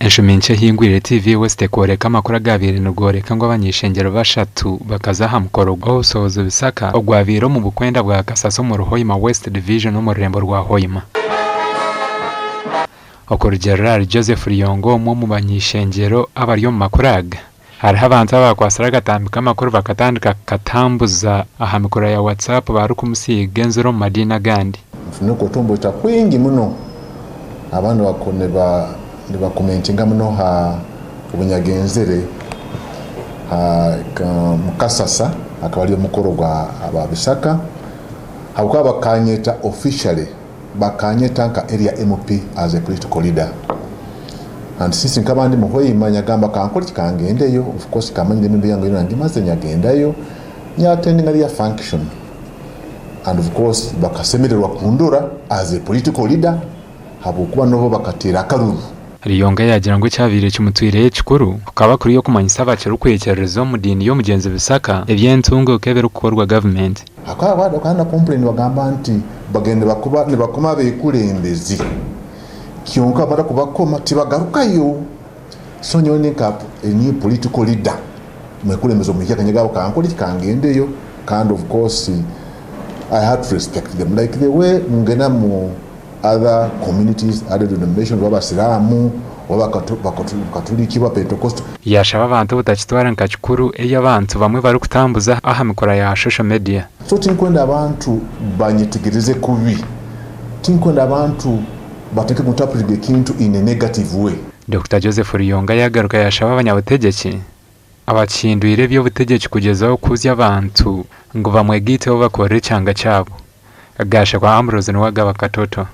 Enshumi nkye ehingwire, TV West ekooreka amakuru agaabaire nigooreka ngu abany'eishengyero bashatu bakaza aha mukoro gw'obushohozi Bisaka ogwabaire omu bukwenda bwa Kasasa omuri Hoima West Division omu rurembo rwa Hoima. Okurugiirira ahari Joseph Ruyonga omwe omu bany'eishengyero abari omu makuru aga, hariho abantu abaakwatsire akatambi k'amakuru bakatandika kukatambuza aha mikura ya WhatsApp barikumusiiga enziro omu madiini agandi. Nfune okutomboita kwingi muno abandi nibakomentinga muno ha obunyagenzere mukasasa akaba ari omukoro gwa aba Bisaka habwokuba bakanyeta officially bakanyeta nka area MP as a political leader and since nkaba ndi muhoima nyagamba kankoreki kangendeyo of course kamanyire emirimu yange yona ngimaze nyagendayo nya attendinga their function and of course bakasemererwa kundora as a political leader habwokuba nobo bakateera akaruru. Ruyonga yaagira ngu ekyabaire kimutwireyo ekikuru kukaba kuri okumanyisa abakirikwikiririza omu diini y'omugyenzi Bisaka eby'entunguuka ebirikukorwa gavumenti. Hakaba na complain nibagamba nti bagenda nibakoma abekurembezi kyonka bamara kubakoma tibagarukayo so nyowe ninka a new political leader mwekurembezi omuhyaka nyegamba kankoreki kangendeyo kandi of course I had to respect them like the way ngenda mu other communities, other denominations oba abasiraamu oba abakaturiki oba Pentecostal. Yaashaba abantu obutakitwara nka kikuru ebi abantu bamwe barikutambuza aha mikura ya social media. So tinkwenda abantu banyetegereze kubi, tinkwenda abantu batandike ku interpretinga ekintu in a negative way. Dokita Joseph Ruyonga yaagaruka yaashaba abanyabutegyeki abakihindwire eby'obutegyeki kugyezaho kuhuzya abantu ngu bamwegaiteho bakorere ekyanga kyabo. Gashakwa Ambrose niwe agaba Katoto.